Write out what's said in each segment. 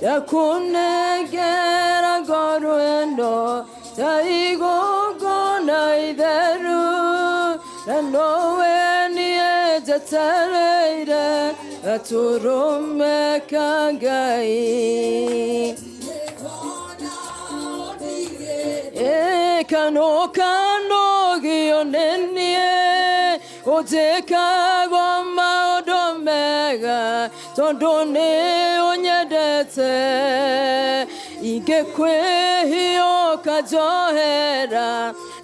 Ndakũnengera ngoro ĩno ta igongona itheru, na nowe niĩ njetereire gatũrũme ka Ngai. Kano kanogio nĩ niĩ ũnjĩkago maũndũ mega tondũ nĩ ũnyendete ingĩkwĩhia ũkanjohera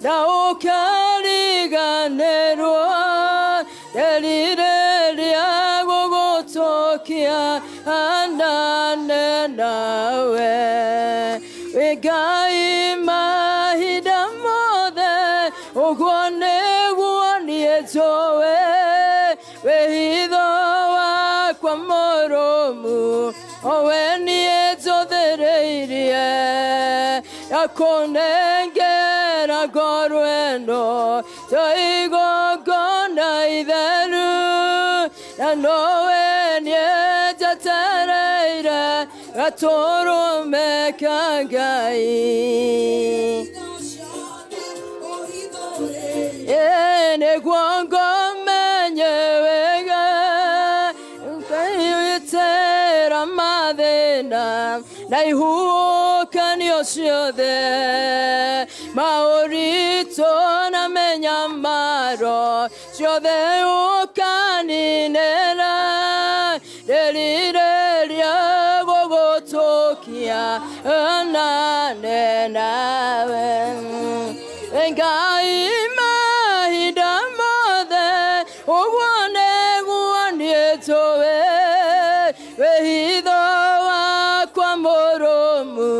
na ũkariganĩrwo nderirĩria gũgũtũkia hanane nawe wĩ Ngai mahinda mothe ũguo nĩguo niĩ njũĩ wĩhitho wakwa mũrũmu owe niĩ njũthĩrĩirie yakũnengera ngoro ĩno ta igongona itheru na nowe niĩ njetereire gatũrũme ka Ngai. Nĩguo ngũmenye wega Ngai mathĩna na ihuhũkanio ciothe maũritũ na mĩnyamaro ciothe ũkaninĩra ndĩrirĩria gũgũtũkia nane nawe Ngai mahinda mothe ũguo nĩguo niĩ njũĩ wĩhitho wakwa mũrũmu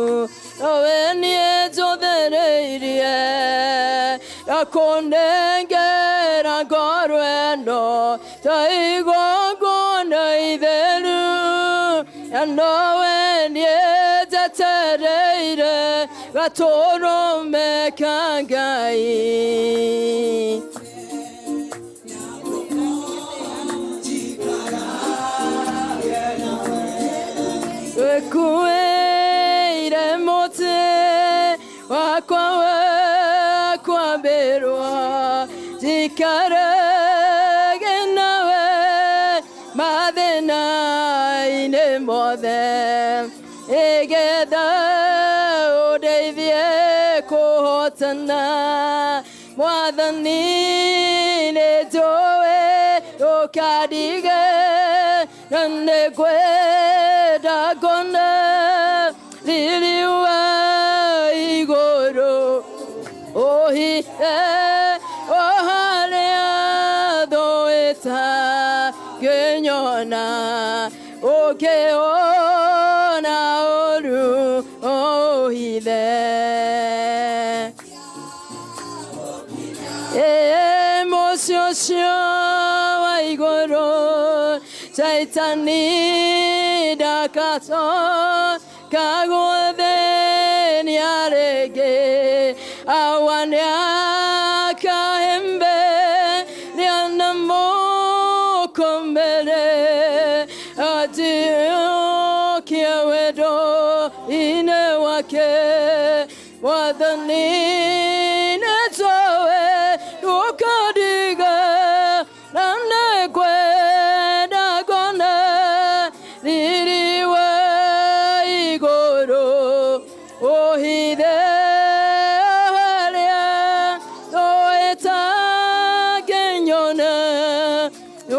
nowe niĩ njũthĩrĩirie ndakũnengera ngoro ĩno ta igongona itheru na nowe niĩ njetereire gatũrũme ka Ngai. Wĩkuĩire mũtĩ wakwa wa kwambĩrwo njikarage nawe mathĩna-inĩ mothe nĩgetha ũndeithie kũhotana Mwathani nĩ njũĩ ndũkandige na nĩngwenda ngone riri wa igũrũ ũhithe o harĩa thũ ĩtangĩnyona ũngĩona ũru ũhithe. Mũciĩ ũcio wa igũrũ Caitani ndakacoka gũthĩnia rĩngĩ awa nĩakahĩmbĩria na mũkũmĩre anjiyũkie wendo-inĩ wake Mwathani nĩnjũĩ ndũkandige na nĩngwenda ngone riri wa igũrũ ũhithe harĩa thũ ĩtangĩnyona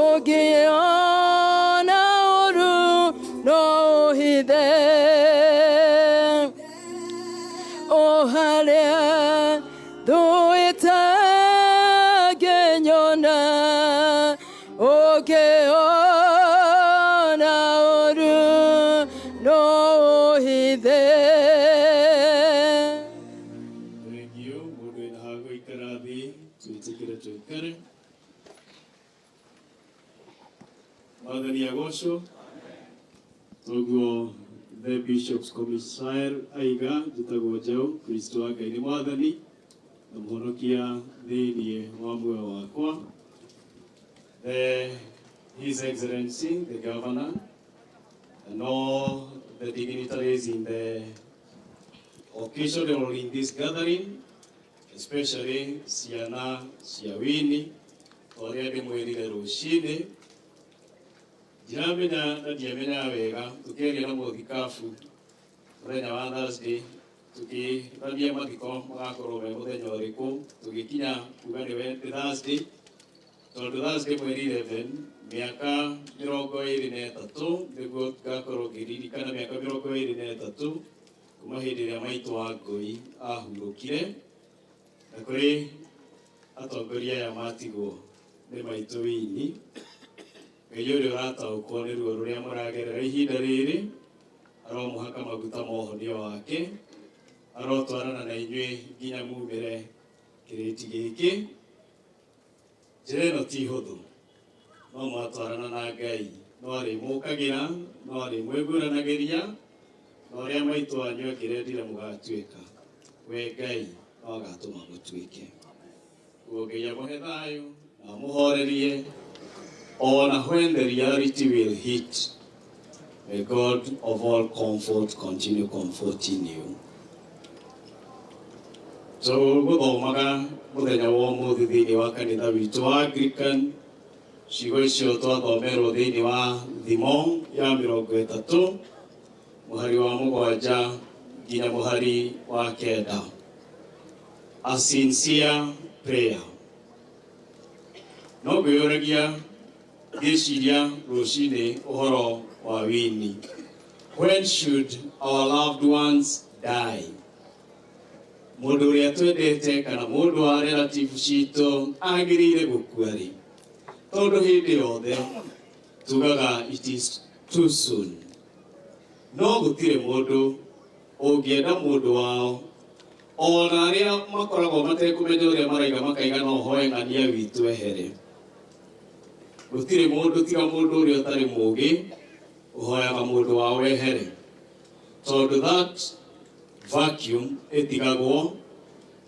ũngĩona ũru no ũhithe o harĩa thũ ĩtangĩnyona ũngĩona ũru no ũhithe. Thengiũ mũndũ wĩna ha gũikara thĩ twĩtĩkĩre tũikare. Mwathani agocwo. Toguo the Bishop's Commissar aiga njĩtagwo Njaũ Kristo wa Ngai nĩ Mwathani na mũhonokia thĩinĩ wa muoyo wakwa. The His Excellency the Governor and all the dignitaries in the occasion or in this gathering, especially ciana cia Winnie, ũrĩa ndĩmwĩrire rũcinĩ. Ndiramenya na ndiamenyaga wega, tũkĩaria na mũthikabu mũthenya wa Thursday, tũkĩrania mathiko magakorwo me mũthenya ũrĩkũ, tũgĩkinya kuga nĩ Thursday, tondũ Thursday mweri 11, mĩaka 23 nĩguo ngakorwo ngĩririkana mĩaka 23 kuma hĩndĩ ĩrĩa maitũ wa ngũi ahurũkire. Na kũrĩ atongoria aya matigwo nĩ maitũ Winnie, Ngai ũrĩa ũrataũkwo nĩ ruo rũrĩa mũragerera ihinda rĩrĩ aromũhaka maguta ma ũhonio wake, arotwarana na inyuĩ nginya mumĩre kĩrĩti gĩkĩ. Njĩra ĩno ti hũthũ, no mwatwarana na Ngai no arĩmũkagĩra, no arĩmwĩguranagĩria, na ũrĩa maitũ wanyu angĩrendire mũgatuĩka, we Ngai no agatũma mũtuĩke. Koguo Ngai amũhe thayũ na amũhorerie, ona when the reality will hit. May God of all comfort continue comforting you. Tũgũthomaga mũthenya wa ũmũthĩ thĩinĩ wa kanitha witũ wa Anglican ciugo icio twathomerwo thĩinĩ wa Thimo ya 30, mũhari wa 7 nginya mũhari wa 9. A sincere prayer. No ngwĩyũragia ngĩciria rũcinĩ ũhoro wa Winnie. When should our loved ones die? Mũndũ ũrĩa twendete kana mũndũ wa relative citũ agĩrĩire gũkua rĩ? Tondũ hĩndĩ yothe tugaga it is too soon. No gũtirĩ mũndũ ũngĩenda mũndũ wao, ona arĩa makoragwo matekũmenya ũrĩa maraiga makaiga no hoe ng'ania witũ ehere. Gũtirĩ mũndũ tiga mũndũ ũrĩa ũtarĩ mũgĩ ũhoyaga mũndũ wao ehere, tondũ that vacuum ĩtigagwo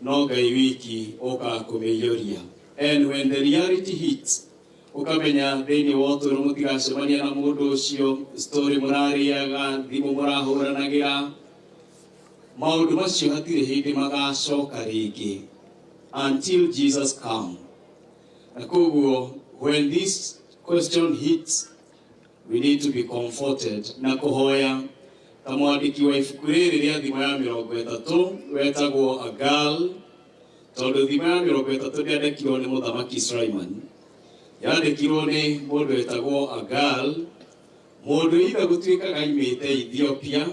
no Ngai wiki ũkaga kũmĩiyũria. And when the reality hits, ũkamenya thĩinĩ wa ũtũũro mũtigacemania na mũndũ ũcio, story mũrarĩaga, thimũ mũrahũranagĩra, maũndũ macio hatirĩ hĩndĩ magacoka rĩngĩ until Jesus come. Na koguo when this question hits, we need to be comforted na kũhoya ta mwandĩki wa ibuku rĩrĩ rĩa Thimo ya 30 wetagwo Agur, tondũ Thimo ya 30 ndĩandĩkirwo nĩ Mũthamaki Sulaiman, yandĩkirwo nĩ mũndũ wetagwo Agur, mũndũ either gũtuĩkaga aimĩte Ethiopia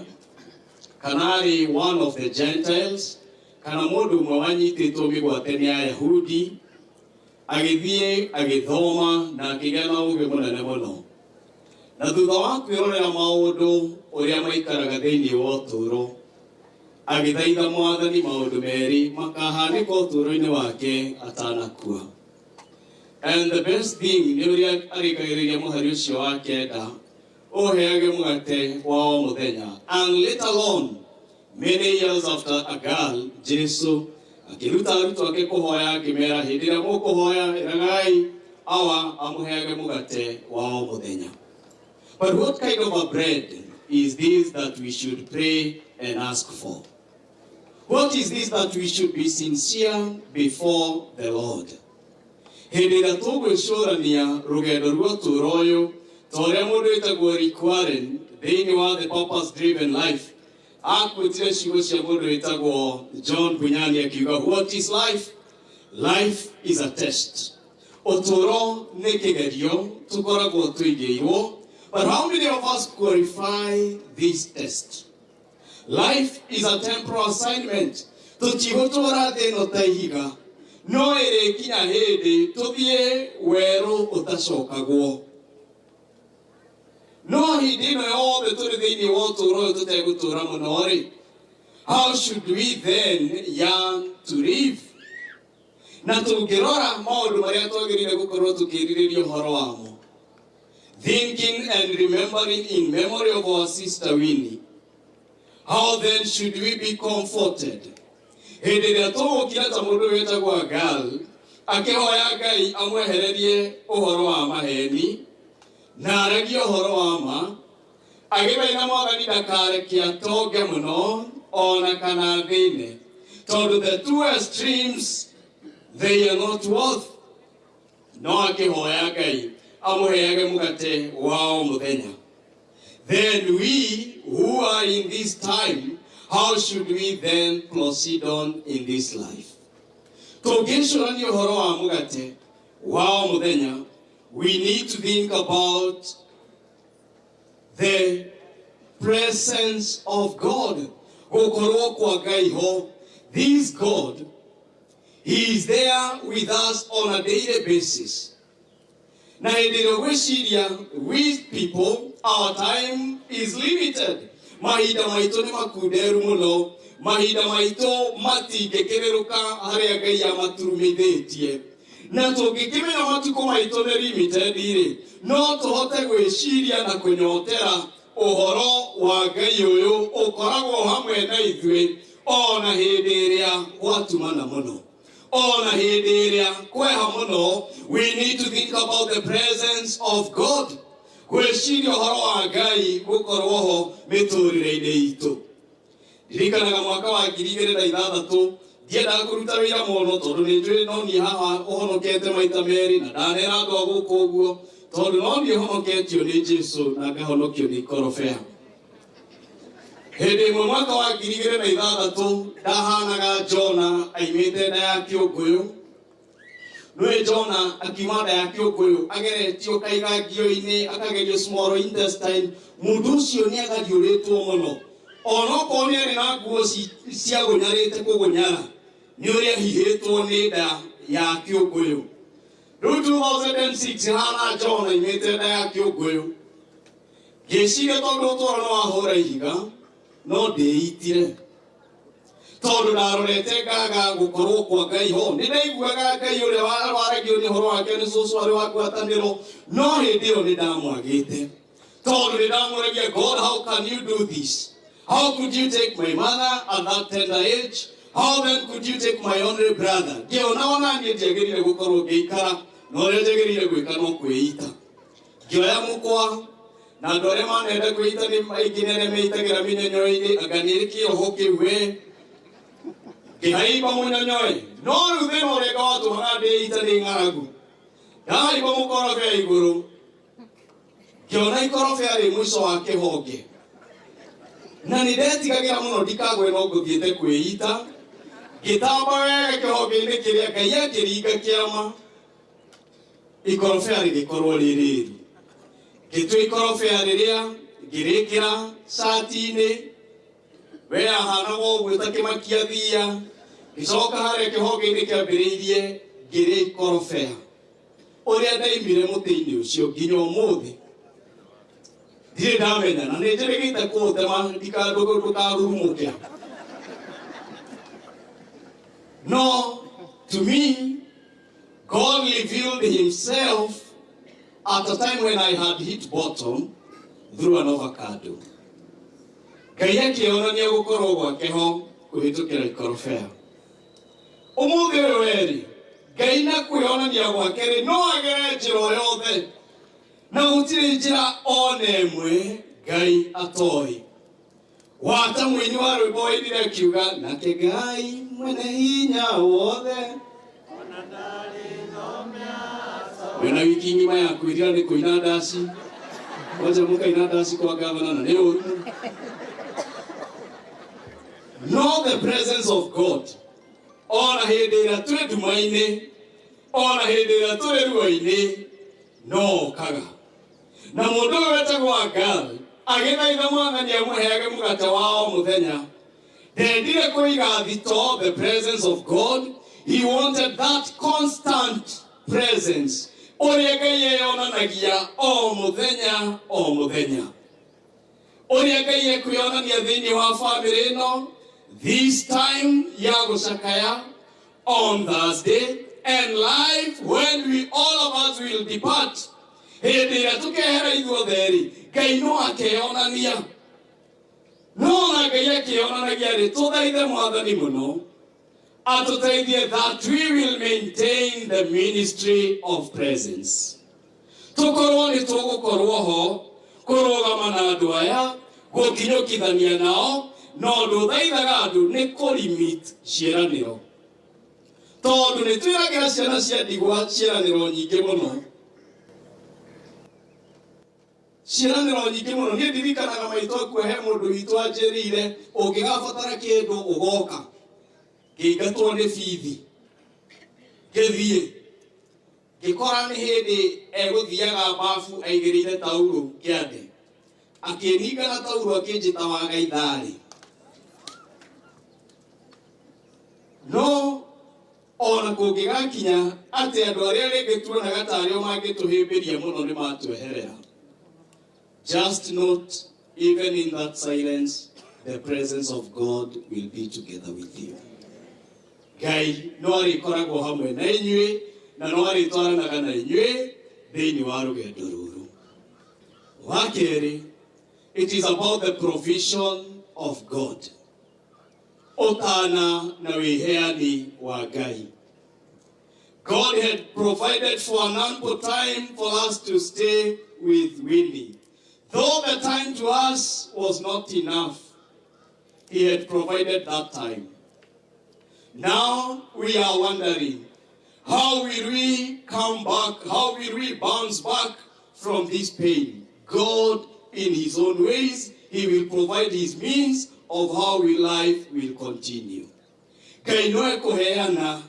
kana arĩ one of the Gentiles, kana mũndũ ũmwe wanyitĩtwo mĩgwate nĩ Ayahudi, agĩthiĩ agĩthoma na akĩgĩa na ũũgĩ mũnene mũno. Na thutha wa kwĩrorera maũndũ ũrĩa maikaraga thĩinĩ wa ũtũũro, agĩthaitha Mwathani maũndũ merĩ makahanĩka ũtũũro-inĩ wake atanakua. And the best thing nĩ ũrĩa arĩkagĩrĩria mũhari ũcio wa 9, ũheage mũgate wa o mũthenya. And later on, many years after Agur, Jesu akĩruta arutwo ake kũhoya, akĩmera, hĩndĩ ĩrĩa mũkũhoya, ĩragai Awa amũheage mũgate wa o mũthenya. But what kind of a bread is this that we should pray and ask for? What is this that we should be sincere before the Lord? Hĩndĩ ĩrĩa tũgwĩcũrania rũgendo rwa ũtũũro ũyũ, ta ũrĩa mũndũ wĩtagwo Rick Warren thĩinĩ wa The Purpose Driven Life akwĩtire ciugo cia mũndũ wĩtagwo John Bunyan akiuga, "What is life? Life is a test." Ũtũũro nĩ kĩgerio tũkoragwo tũigĩirwo, but how many of us qualify this test? Life is a temporal assignment. Tũtigũtũũra thĩ ĩno ta ihiga, no ĩrĩkinya hĩndĩ tũthiĩ werũ ũtacokagwo. No hĩndĩ ĩno yothe tũrĩ thĩinĩ wa ũtũũro ũyũ tũtegũtũũra mũno rĩ, how should we then yearn to live? Na tũngĩrora maũndũ marĩa twagĩrĩire gũkorwo tũkĩrirĩria ũhoro wamo, thinking and remembering in memory of our sister Winnie, how then should we be comforted hĩndĩ ĩrĩa tũgũkira ta mũndũ wĩtagwo Agur akĩhoya Ngai amwehererie ũhoro wa maheni na aragie ũhoro wa ma? Agĩthaitha Mwathani ndakareke atonge mũno ona kana thĩne, tondũ the two extremes, they are not worth. No akĩhoya Ngai amũheage mũgate wa o mũthenya. Then we who are in this time, how should we then proceed on in this life? Tũngĩcũrania ũhoro wa mũgate wa o mũthenya, we need to think about the presence of God. Gũkorwo kwa Ngai ho. This God, he is there with us on a daily basis. Na hĩndĩ ĩrĩa ũgwĩciria, we people, our time is limited. Mahinda maitũ nĩ makunderu mũno. Mahinda maitũ matingĩkĩrĩrũka harĩa Ngai amaturumithĩtie. Na tũngĩkĩmenya matukũ maitũ nĩ limited rĩ, no tũhote gwĩciria na kũnyotera ũhoro wa Ngai ũyũ ũkoragwo hamwe na ithuĩ ona hĩndĩ ĩrĩa gwatumana mũno, ona hĩndĩ ĩrĩa kweha mũno. We need to think about the presence of God, gwĩciria ũhoro wa Ngai gũkorwo ho mĩtũrĩre-inĩ itũ. Ndirikanaga mwaka wa 2006, ndiendaga kũruta wĩra mũno tondũ nĩ njũĩ no niĩ haha ũhonokete maita merĩ, na ndanera andũ a gũkũ ũguo tondũ no niĩ honoketio nĩ Jesu na ngahonokio nĩ ikorobea. Hĩndĩ ĩmwe mwaka wa 2006 ndahanaga Jona aimĩte nda ya kĩũngũyũ. Nĩwe Jona akiuma nda ya kĩũngũyũ ageretio kaigangio-inĩ, akagerio small intestine. Mũndũ ũcio nĩ agariũrĩtwo mũno, onokorwo nĩ arĩ na nguo ciagũnyarĩte kũgũnyara nĩ ũrĩa hihĩtwo nĩ nda ya kĩũngũyũ. Rĩu 2006 hana Jona imĩte nda ya kĩũngũyũ, ngĩciria tondũ ũtũũro nĩ wahũra ihiga, no ndĩitire tondũ ndarorete ngaga gũkorwo kwa Ngai ho. Nĩ ndaiguaga Ngai ũrĩa waragio nĩ ũhoro wake nĩ cũcũ arĩ wa ngwatanĩro, no hĩndĩ ĩyo nĩ ndamwagĩte tondũ nĩ ndamũragia, "God, how can you do this? How could you take my mother at that tender age? How then could you take my only brother?" Ngĩona ona niĩ ndiagĩrĩire gũkorwo ngĩikara, na ũrĩa njagĩrĩire gwĩka no kwĩita. Ngĩoya mũkwa, na andũ arĩa manenda kwĩita nĩ aingĩ nĩ arĩa meitagĩra mĩnyonyo-inĩ, anga nĩ kĩoho kĩu we. Ngĩhaimba mũnyonyoĩ, no rĩu thĩna ũrĩa watũmaga ndĩita nĩ ng'aragu. Ndahaimba mũkorobea igũrũ, ngĩona ikorobea rĩ mũico wa kĩhonge, na nĩ ndetigagĩra mũno ndikagwe, no ngũthiĩte kwĩita. Ngĩtamba wega kĩhonge-inĩ kĩrĩa Ngai akĩringa kĩama, ikorobea rĩgĩkorwo rĩ rĩru. Ngĩtua ikorobea rĩrĩa, ngĩrĩkĩra cati-inĩ, we ahanaga ũguo ta kĩmakia thia. Ngĩcoka harĩa kĩhonge-inĩ kĩambĩrĩirie, ngĩrĩa ikorobea. Ũrĩa ndaimire mũtĩ-inĩ ũcio nginya ũmũthĩ ndirĩ ndamenya, na nĩ njĩrĩgĩte kũũtema ndũkarurumũke. No to me, God revealed himself at a time when I had hit bottom through an avocado. Ngai akĩonania gũkorwo gwake ho kũhĩtũkĩra ikorobea. Ũmũthĩ ũyũ weri, Ngai na kwĩonania gwake rĩ, no agere njĩra o yothe, na gũtirĩ njĩra ona ĩmwe Ngai atoĩ. Wata mũini wa rwĩmbo wainire akiuga, "Nake Ngai mwene hinya wothe." Wĩna wiki ng'ima ya kwĩrira nĩ kũina ndaci, kwanja mũkaina ndaci kwa gavana, na nĩ ũru mũno. No the presence of God, ona hĩndĩ ĩrĩa twĩ nduma-inĩ, ona hĩndĩ ĩrĩa tũrĩ ruo-inĩ, no okaga. Na mũndũ ũyũ wetagwo Agar agĩthaitha Mwathani amũheage mũgate wa o mũthenya, ndendire kũiga thito the presence of God. He wanted that constant presence, ũrĩa Ngai eyonanagia o mũthenya o mũthenya, ũrĩa Ngai ekwĩonania thĩinĩ wa famĩlĩ ĩno this time ya gũcakaya on Thursday, and life when we all of us will depart. Hĩndĩ ĩrĩa tũkehera ithuothe rĩ, Ngai no akeyonania. No ona Ngai akĩonanagia rĩ, tũthaithe Mwathani mũno atũteithie that we will maintain the ministry of presence, tũkorwo nĩ tũgũkorwo ho. Kũrũgama na andũ aya, gũkinyũkithania nao, no ũndũ thaithaga andũ nĩ kũlimit ciĩranĩro, tondũ nĩ twĩragĩra ciana cia ndigwa ciĩranĩro nyingĩ mũno, ciĩranĩro nyingĩ mũno. Niĩ ndirikanaga maitũ akua, he mũndũ witũ anjĩrĩire, ũngĩgabatara kĩndũ ũgoka. Ngĩingatwo nĩ bithi, ngĩthiĩ ngĩkora nĩ hĩndĩ egũthiaga bafu aigĩrĩire taurũ kĩande, akĩninga na taurũ, akĩnjĩta wagaitharĩ. No ona kũngĩgakinya atĩ andũ arĩa rĩngĩ tuonaga tarĩo mangĩtũhĩmbĩria mũno nĩ matweherera, just note, even in that silence, the presence of God will be together with you. Ngai no arĩkoragwo hamwe na inyuĩ na no arĩtwaranaga na inyuĩ thĩinĩ wa rũgendo rũrũ. Wa kerĩ, it is about the provision of God, ũtana na wĩheani wa Ngai. God had provided for an ample time for us to stay with Winnie. Though the time to us was not enough, He had provided that time. Now we are wondering, how will we come back? How will we bounce back from this pain? God, in His own ways, He will provide His means of how we life will continue. Ngai no ekũheana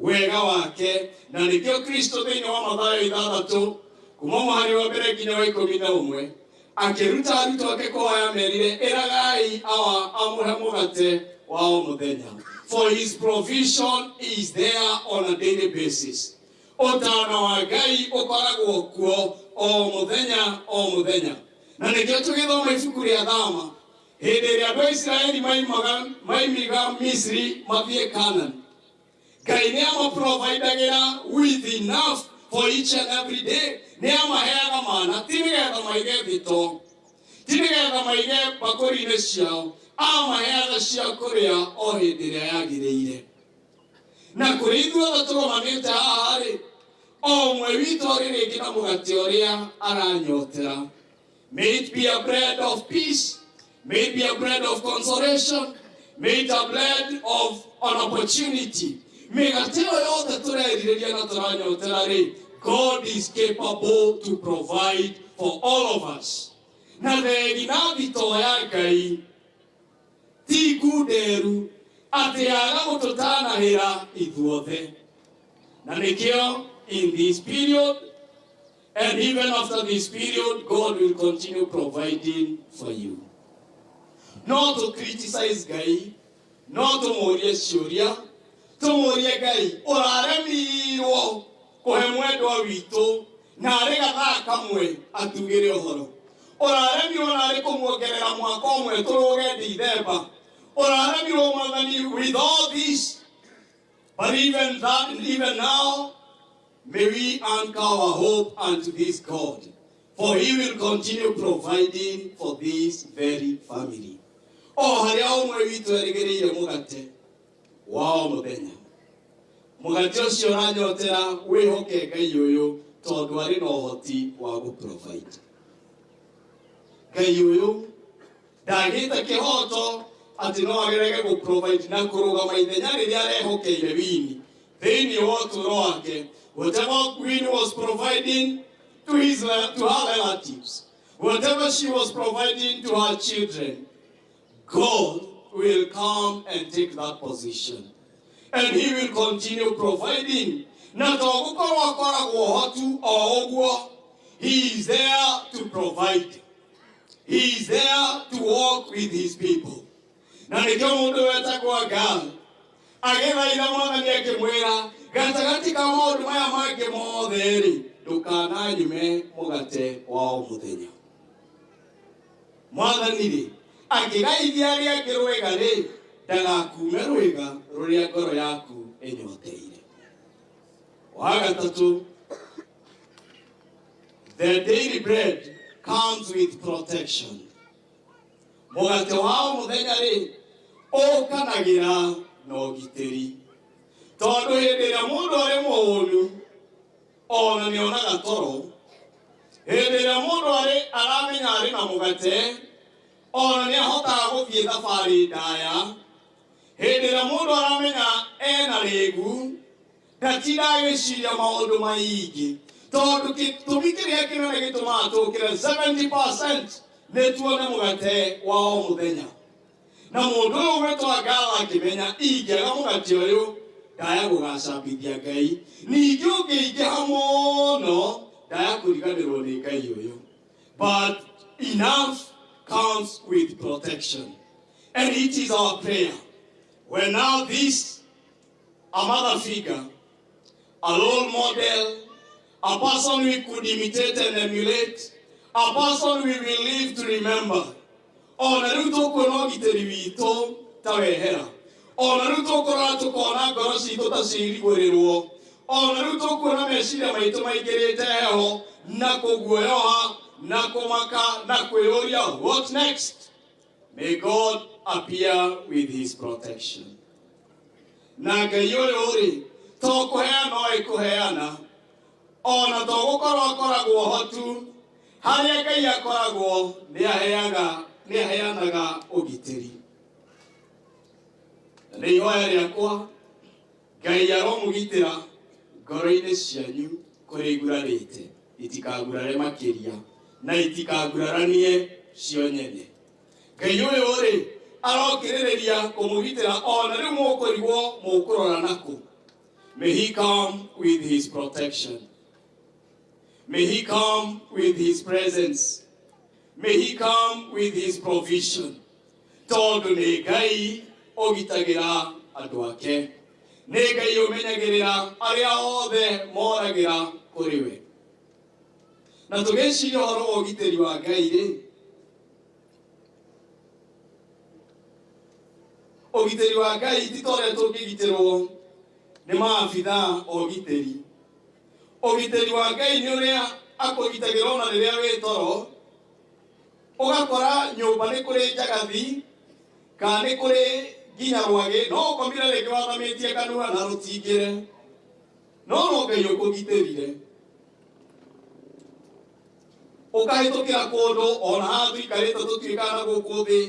wega wake, na nĩkĩo Kristo thĩinĩ wa Mathayo 6 kuma mũhari wa mbere nginya wa 11 akĩruta arutwo ake kũhoya, merire, ĩragai Awa amũhe mũgate wa o mũthenya, for His provision is there on a daily basis. Ũtana wa Ngai ũkoragwo kuo o mũthenya o mũthenya, na nĩkĩo tũgĩthoma ibuku rĩa Thama, hĩndĩ ĩrĩa andũ a Isiraeli maimaga maimiga Misri mathiĩ Canaan, Ngai nĩ amaprovidagĩra with enough for each and every day. Nĩ amaheaga mana, ti nĩgetha maige thito, ti nĩgetha maige mbakũri-inĩ ciao, amaheaga cia kũrĩa o hĩndĩ ĩrĩa yagĩrĩire. Na kũrĩ ithuothe tũgomanĩte haha rĩ, o ũmwe witũ arĩ rĩngĩ na mũgate ũrĩa aranyotera. May it be a bread of peace, may it be a bread of consolation, may it a bread of an opportunity. Mĩgate ĩyo yothe tũrerirĩria na tũranyotera rĩ, God is capable to provide for all of us. Na thegi na thito ya Ngai ti ngunderu atĩ yaga gũtũtanahĩra ithuothe. Na nĩkĩo in this period and even after this period, God will continue providing for you. No to criticize Ngai, no tũmũrie ciũria, tũmũrie Ngai, ũraremirwo kũhe mwendwa witũ narĩ gathaa kamwe atugĩre ũhoro, ũraremirwo narĩ kũmuongerera mwaka ũmwe tũrũge Dithemba, ũraremirwo, Mwathani, with all this. But even that, even now, may we anchor our hope unto this God, for He will continue providing for this very family. O harĩa ũmwe witũ erĩgĩrĩire mũgate wa o mũthenya, mũgate ũcio ũranyotera, wĩhoke Ngai ũyũ, tondũ arĩ na ũhoti wa gũ-provide. Ngai ũyũ ndagĩte kĩhoto atĩ no agerege gũ-provide na kũrũgama ithenya rĩrĩa arehokeire Wini thĩinĩ wa ũtũũro wake. Whatever Winnie was providing to her relatives, whatever she was providing to her children, God will come and take that position and He will continue providing. Na to gũkorwo akoragwo ho tu o ũguo, He is there to provide. He is there to walk with His people. Na nĩkĩo mũndũ wetagwo Agar agĩthaitha Mwathani, akĩmwĩra, gatagatĩ ka maũndũ maya mangĩ mothe rĩ, ndũkananyume mũgate wa o mũthenya. Mwathani rĩ, akĩgaithia arĩa angĩ rwĩga rĩ, ndagakume rwĩga rũrĩa ngoro yaku ĩnyoteire. Wa gatatũ, the daily bread comes with protection. Mũgate wa o mũthenya rĩ, ũkanagĩra na ũgitĩri, tondũ hĩndĩ ĩrĩa mũndũ arĩ mũhũnu, ona nĩ onaga toro. Hĩndĩ ĩrĩa mũndũ arĩ aramenya arĩ na mũgate, ona nĩ ahotaga gũthiĩ thabarĩ ndaya. Hĩndĩ ĩrĩa mũndũ aramenya ena rĩgu, ndatinda agĩciria maũndũ maingĩ, tondũ gĩtũmi kĩrĩa kĩnene gĩtũmaga tũkĩre 70% nĩ tuone mũgate wa o mũthenya. Na mũndũ ũyũ ũgwĩtwo Agala akĩmenya ingĩaga mũgate ũyũ ndaya gũgacambithia Ngai, ningĩ ũngĩingĩha mũno ndaya kũriganĩrwo nĩ Ngai ũyũ. But enough comes with protection, and it is our prayer when now this a mother figure, a role model, a person we could imitate and emulate, a person we will live to remember. Ona rĩu tũkuona ũgitĩri witũ ta wehera, ona rĩu tũkũrora tũkona ngoro citũ ta cirigũrĩrwo, ona rĩu tũkuona meciria maitũ maingĩrĩte heho na kũguoyoha na kũmaka na kwĩyũria what next. May God appear with his protection. Na Ngai ũyũ rĩ, to kũheana oĩ kũheana, ona to gũkorwo akoragwo ho tu. Harĩa Ngai akoragwo nĩ aheaga, nĩ aheanaga ũgitĩri. Na nĩ ihoya rĩakwa Ngai aromũgitĩra ngoro-inĩ cianyu kũrĩa igurarĩte, itikagurare makĩria na itikaguraranie cio nyene. Ngai ũyũ rĩ, arokĩrĩrĩria kũmũgitĩra ona rĩu mũkũrigwo mũkũrora nakũ. May he come with his protection. May he come with his presence. May he come with his provision. Tondũ nĩ Ngai ũgitagĩra andũ ake, nĩ Ngai ũmenyagĩrĩra arĩa othe moragĩra kũrĩ we. Na tũgĩciria ũhoro wa ũgitĩri wa Ngai rĩ, ũgitĩri wa Ngai ti ta ũrĩa tũngĩgitĩrwo nĩ maabithaa a ũgitĩri. Ũgitĩri wa Ngai nĩ ũrĩa akũgitagĩra ona rĩrĩa wĩ toro, ũgakora nyũmba nĩ kũrĩ njagathi kana nĩ kũrĩ nginya rwagĩ, no ũkomire rĩngĩ wathamĩtie kanua na rũtingĩre, no no Ngai ũkũgitĩrire. Ũkahĩtũkĩra kũndũ ona haha tũikarĩte tũtiũĩ kana gũkũ thĩ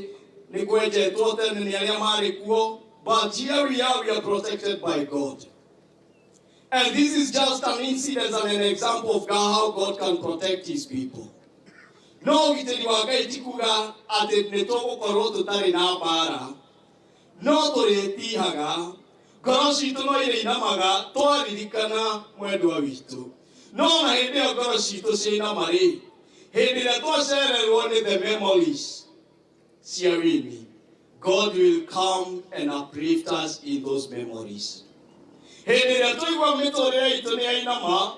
nĩ kwenjetwo tene nĩ arĩa marĩ kuo, but here we are protected by God. And this is just an incident and an example of how God can protect his people. No ũgitĩri wa Ngai ti kuga atĩ nĩ tũgũkorwo tũtarĩ na mbara, no tũrĩtihaga, ngoro citũ no irĩinamaga twaririkana mwendwa witũ. No na hĩndĩ ĩyo ngoro citũ ciainama rĩ, hĩndĩ ĩrĩa twacererwo nĩ the memories cia Winnie, God will come and uplift us in those memories. Hĩndĩ ĩrĩa twaigua mĩtũrĩre itũ nĩ yainama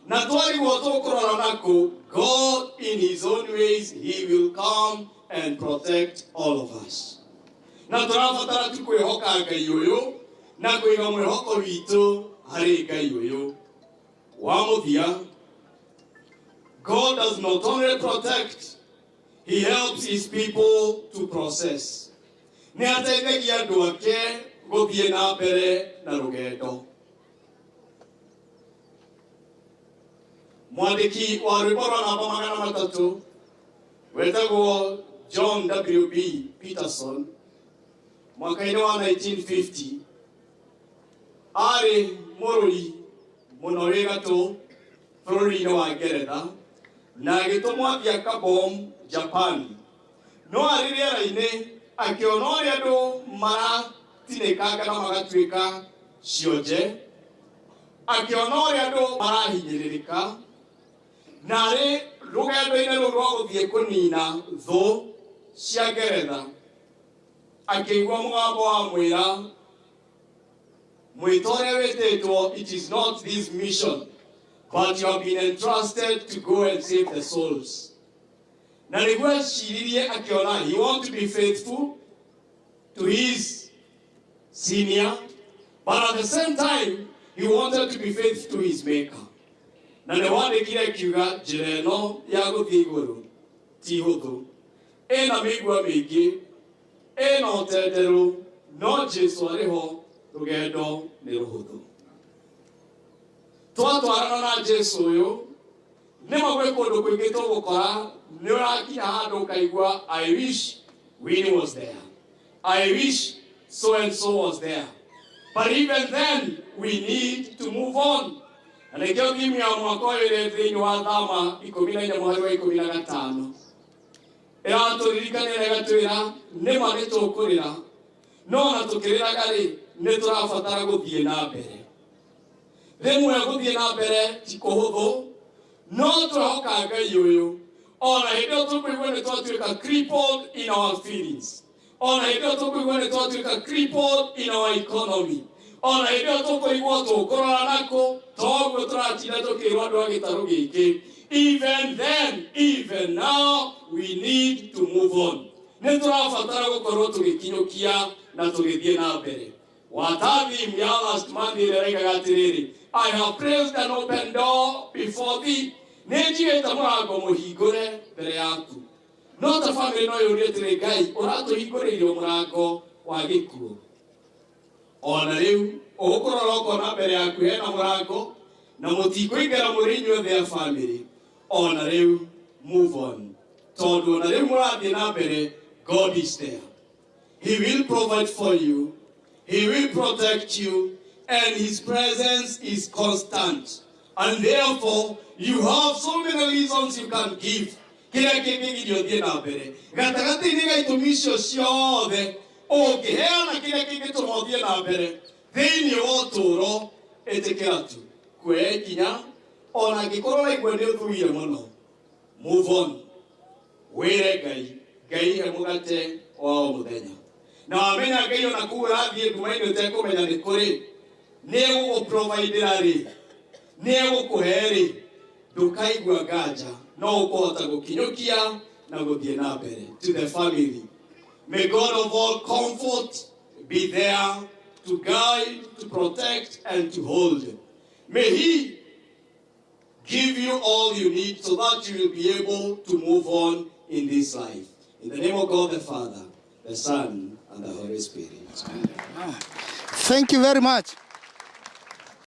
na twarigwo tũkũrora nakũ, God in his own ways, he will come and protect all of us. Na tũrabatara tu kwĩhoka Ngai ũyũ na kũiga mwĩhoko witũ harĩ Ngai ũyũ. Wa mũthia, God does not only protect, he helps his people to process. Nĩ ateithagia andũ ake gũthiĩ na mbere na rũgendo. Mwandĩki wa rwĩmbo rwa namba 300 wetagwo John W.B. Peterson, mwaka-inĩ wa 1950, arĩ mũrũri mũno wĩ gatũ bũrũri-inĩ wa Ngeretha, na agĩtũmwo athiĩ akabom Japan. No arĩ rĩera-inĩ akĩona ũrĩa andũ maratinĩkanga na magatuĩka cionje, akĩona ũrĩa andũ marahinyĩrĩrĩka, na arĩ rũgendo-inĩ rũu rwa gũthiĩ kũnina thũ cia Ngeretha, akĩigua mũgambo wa mwĩra, mwĩto ũrĩa wĩtĩtwo, it is not this mission, but you have been entrusted to go and save the souls. Na nĩguo eciririe akĩona he want to be faithful to his senior, but at the same time he wanted to be faithful to his maker. Na nĩ wandĩkire akiuga njĩra ĩno ya gũthiĩ igũrũ ti hũthũ, ĩna mĩigua mĩingĩ, ĩna ũtenderũ, no Jesu arĩ ho, rũgendo nĩ rũhũthũ. Twatwarana na Jesu ũyũ Nĩma gwĩ kũndũ kũingĩ tũgũkora nĩ ũrakinya handũ ũkaigua, "I wish Winnie was there. I wish so and so was there." But even then we need to move on. Na nĩkĩo thimu ya mwaka ũyũ ĩrĩ thĩinĩ wa Thama 14 mũhari wa 15 ĩratũririkania, ĩgatwĩra nĩma nĩ tũkũrĩra, no ona tũkĩrĩraga rĩ, nĩ tũrabatara gũthiĩ na mbere. Rĩmwe gũthiĩ na mbere ti kũhũthũ, no tũrehoka Ngai ũyũ. Ona hĩndĩ ĩyo tũkũigua nĩ twatuĩka crippled in our feelings, ona hĩndĩ ĩyo tũkũigua nĩ twatuĩka crippled in our economy, ona hĩndĩ ĩyo tũkũigua tũkũrora nako toguo tũratinda tũkĩrwo andũ a gĩtarũ gĩkĩ, even then, even now, we need to move on. Nĩ tũrabatara gũkorwo tũgĩkinyũkia na tũgĩthiĩ na mbere. Watathi ya last month ĩrĩa ĩraigaga atĩrĩrĩ, "I have placed an open door before thee." Nĩ njigĩte mũrango mũhingũre mbere yaku. No ta family no yũrie atĩrĩ, "Ngai, ũratũhingũrĩire mũrango wa gĩkuũ, ona rĩu ũgũkũrora ũkona mbere yaku hena mũrango na mũtikũingĩra mũrĩ inyuothe a family?" Ona rĩu move on, tondũ ona rĩu mũrathiĩ na mbere, God is there. He will provide for you, he will protect you, and his presence is constant, and therefore you have so many reasons you can give kĩrĩa kĩngĩgiria ũthiĩ na mbere. Gatagatĩ-inĩ ga itũmi icio ciothe ũngĩheana kĩrĩa kĩngĩtũma ũthiĩ na mbere thĩinĩ wa ũtũũro, ĩtĩkĩra tu kuoya ikinya. Ona angĩkorwo ũraigua nĩ ũthuire mũno, move on. Wĩre Ngai, "Ngai, he mũgate wa o mũthenya." Na wamenya Ngai ona kũu ũrathiĩ nduma-inĩ ũtekũmenya nĩ kũrĩ, nĩ egũgũprovidĩra rĩ, nĩ egũkũhe rĩ, ndũkaigua nganja no ũkũhota gũkinyũkia na gũthiĩ na mbere. To the family, may God of all comfort be there to guide, to protect and to hold. May he give you all you need so that you will be able to move on in this life. In the name of God the Father, the Son, and the Holy Spirit. Thank you very much.